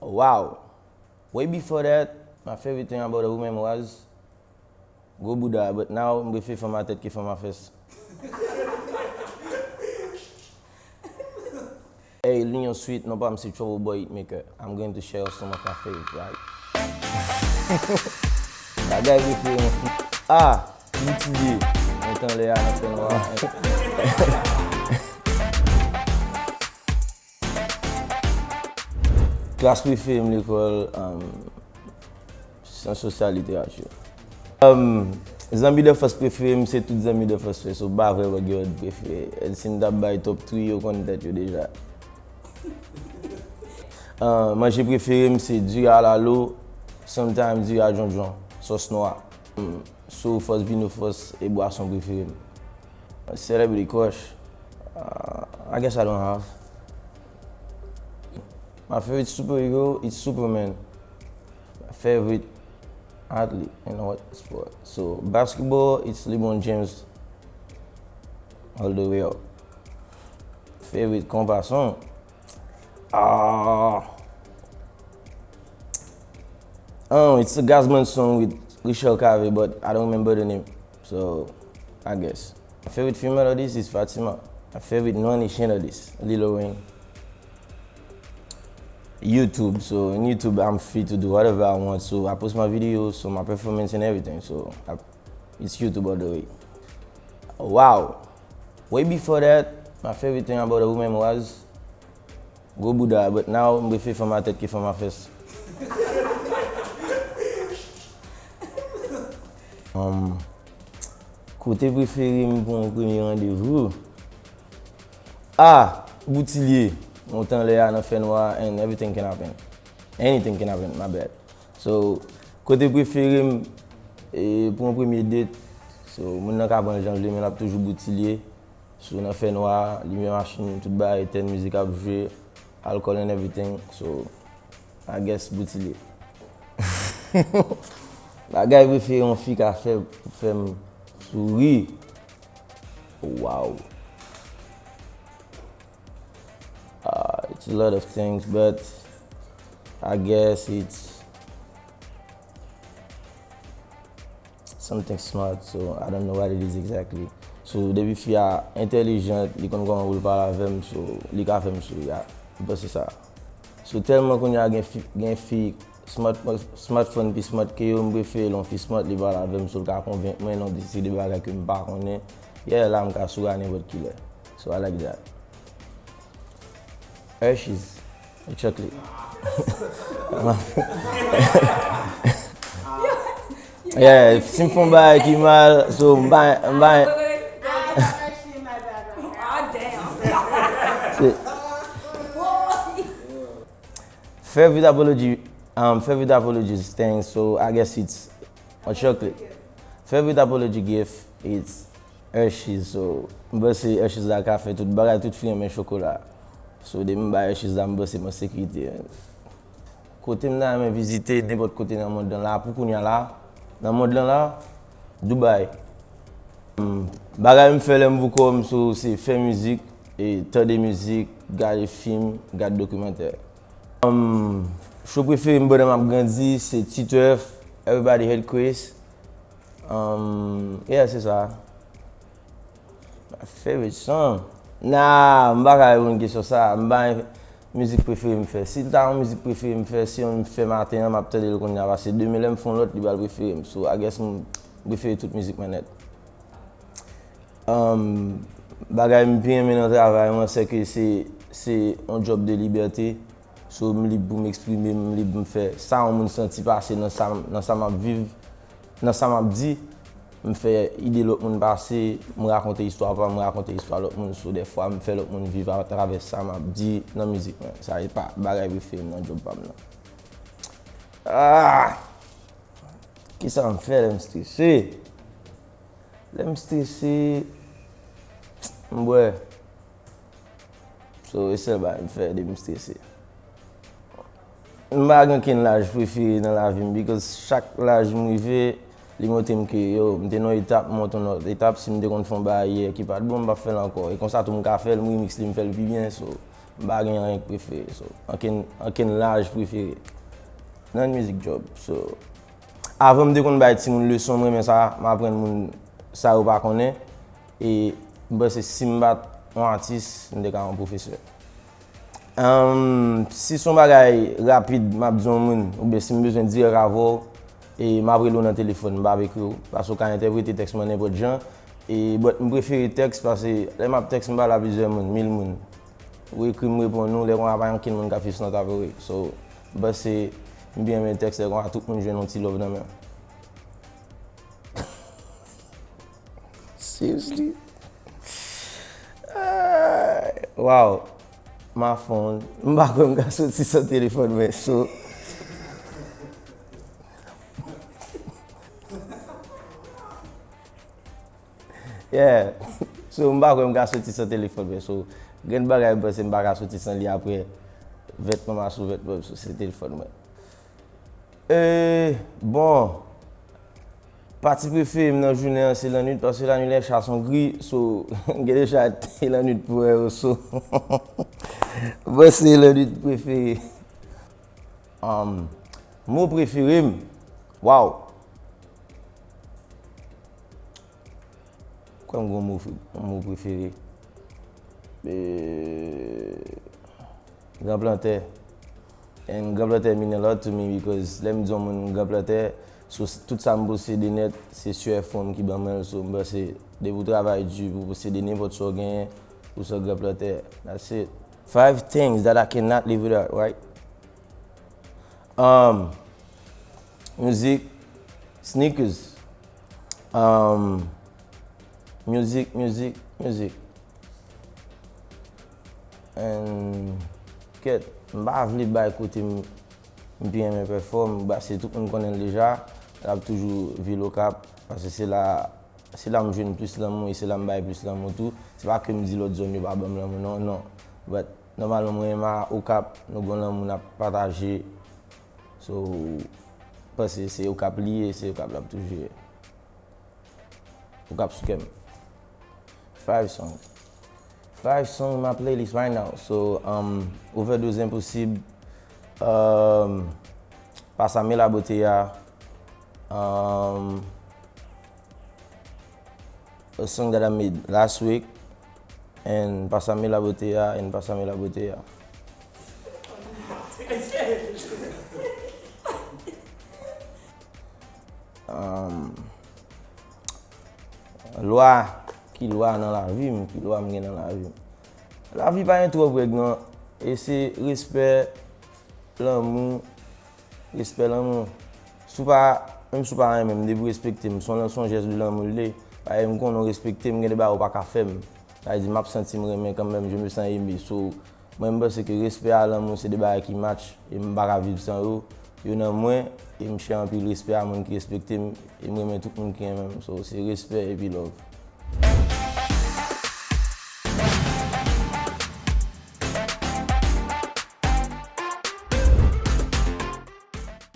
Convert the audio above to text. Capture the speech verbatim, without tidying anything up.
Wow! Way before that, my favorite thing about a woman was gwo bouda, but now m prefere fanm a tèt ke fanm a fès. Hey, Lion Sweet, non pa m se Trouble Boy Hitmaker. I'm going to share some of my favorite, right? Bagay prefere m. Ah, Boutilye. Mwen tan lè a nan fè nwa. Klas prefere m lekòl, um, Syans sosyal, literati. Um, zanmi d'anfans prefere m, se tout zanmi d'anfans fè, so m pa vrèman gen yon prefere. And si m t ap bay top three, yo konn tèt yo deja. Uh, manje prefere m, se diri a lalo, sometimes diri a djondjon, sòs nwa. Um, so fòs vino fòs e bwason prefere m. Celebrity crush. Uh, I guess I don't have. My favorite superhero is Superman. My favorite athlete in what sport? So basketball, it's LeBron James all the way up. Favorite konpa song? Ah, oh, it's a Gazzman song with Rachel Cavé, but I don't remember the name. So, I guess. My favorite female artist is Fatima. My favorite non-Haitian artist, Lil Wayne. YouTube. So in YouTube, I'm free to do whatever I want. So I post my videos, so my performance and everything. So I, it's YouTube all the way. Wow. Way before that, my favorite thing about a woman was gwo bouda, but now m prefere fanm a tèt ke fanm a fès. Um, kote prefere m pou yon premye randevou? Ah, Boutilye. Yon tan lè a nan fè nwa and everything can happen. Anything can happen, my bad. So, kote prefere m, e, pou yon premye date, so, moun nan ka pran l jan l vle, men l ap toujou Boutilye. So, nan fè nwa, limyè machin, tout bagay etèn, mizik ap jwe, alcohol and everything. So, I guess Boutilye. Bagay prefere yon fi ka fè pou fè m souri. Wow. Uh, it's a lot of things, but I guess it's something smart, so I don't know what it is exactly. So, depi fi a entèlijant, li konn kòman pou l pale avè m, so, li ka fè m souri, ya. M panse sa. So, tèlman kounye a gen fi, gen fi smart, smartphone pi smart ke yo, m prefere l yon fi smart, li pale avè m, so l ka konvenk mwen nan de seri de bagay ke m pa konnen. Yeah, la, m ka souri a nenpòt ki lè. So, I like that. Hershey's, chocolate. Yeah, si m fè yon bagay ki mal, so m pa, m pa. Favorite apology, um, favorite apologies thing, so I guess it's a chocolate. Favorite apology gift, it's Hershey's, so, m panse Hershey's la ka fè tout bagay, tout fi renmen chokola. So, depi m bay Hershey's la, m panse m an sekirite. Kote m ta renmen vizite, nenpòt kote nan mond lan la, pou kounye a la, nan mond lan la, Dubai. Hmm, bagay m fè lè m pou kò m, so, se fè mizik, e tande mizik, gade fim, gade dokimantè. Hmm, show prefere m pandan m ap grandi, se Titeuf, Everybody Hate Chris. Um, yeah, se sa. My favorite song? Nah, m pa ka reponn kesyon sa. M pa gen mizik prefere m fè. Si m ta yon mizik prefere m fè, se yon m fè maten an, m ap tande l kounye a, paske demen lè m fè yon lòt, li pral prefere m. So, I guess m prefere tout mizik mwen nèt. Um, bagay m pi renmen nan travay mwen, se ke se, se yon djòb de libète. So, m lib pou m eksprime m, m lib pou m fè sa yon moun santi pase nan sa, nan sa m ap viv, nan sa m ap di. M fè ide lòt moun pase, m rakonte istwa pa m, m rakonte istwa lòt moun. So, dèfwa, m fè lòt moun viv atravè sa m ap di nan mizik mwen. Sa e pa bagay prefere m nan djòb pa m nan. Ah! Kisa m fè lè m strese? Lè m strese, m bwè. So, e sèl bagay m fè depi m strese. M pa gen okenn laj prefere nan lavi m, because chak laj m rive, li montre m ke, yo, m te nan yon etap, m monte yon lòt etap. Si m te konn fè yon bagay yè ki pa t bon, m p ap fè l ankò. E konsa tou m ka fè l, m remix li, m fè l pi byen. So, M pa gen anyen k prefere. So, ankenn, ankenn laj prefere. Nan music job. So, avan m te konn bay timoun leson, m renmen sa, m aprann moun sa yo pa konnen. E m panse si m pa t yon atis, m te ka yon pwofesè. Ahn, si s on bagay rapid, m ap di yon moun, oubyen si m bezwen dirèk avè w, e m ap rele w nan telefòn, m p ap ekri w, paske w ka entèprete tèks mwen nenpòt jan. E, but, m prefere tèks, paske lè m ap tèks, m pale a plizyè moun, mil moun. Ou ekri, m reponn ou, lè konsa pa gen okenn moun k ap fis nan travay. So, m panse m byen renmen tèks, lè konsa tout moun jwenn yon ti love nan men. Seriously? Ay, wow. Ma fond. M pa kwè m ka soti san telefòn mwen. So, yeah. So, m pa kwè m ka soti san telefòn mwen. So, gen bagay m panse m pa ka soti san li apre vètman m a sou vètman m sou se telefòn mwen. E, bon, pati prefere m nan jounen an se lannwit, paske lannwit lè cha son gri, so, m gen deja te lannwit pou wè yo, so, bon, se lannwit prefere. Um, mo prefere m, wow! Kwè m gen yon mo, mo prefere. E, gran plantè. And gran plantè mean a lot to me because lè m di yon moun gran plantè, so, tout sa m posede nèt, se sè fon m ki ban mwen l. So, m panse, depi w travay di pou w posede nenpòt sa w genyen, ou se yon gran plantè. That's it. Five things that I cannot live without, right? Um, music, sneakers. Um, music, music, music. And, kèt, m pa vle bay kote m, m pi renmen pèfòm, paske tout moun konnen l deja, l ap toujou vil Okap, paske se la, se la m jwenn plis lanmou e se la m bay plis lanmou tou. Se pa ke m di lòt zòn yo pa ban m lanmou, non, non. But, nòmalman, mwen menm a Okap, nou gen lanmou n ap pataje. So, panse se Okap li ye, se Okap l ap toujou ye. Okap sou kè m. Five song. Five song in my playlist right now. So, um, Overdose Enposib, um, Pásame la Botella, um, a song that I made last week, and Pásame la Botella, and Pásame la Botella. Um, lwa, ki lwa nan lavi m, ki lwa m gen nan lavi m. Lavi pa gen twòp règ non, e se respè, lanmou, respè, lanmou. Si w pa, menm si w pa renmen m, depi w respekte m, se yon, se yon jès de lanmou l ye. Paske m konnen w respekte m, gen de bagay ou pa ka fè m. Sa vle di, m ap santi m renmen kanmenm, je me sens aimé. So, mwen, m panse ke respè a lanmou se de bagay ki match, e m pa ka viv san yo. Yo nan mwen, e m chè anpil respè a moun ki respekte m, e m renmen tout moun ki renmen m. So, se respè epi love.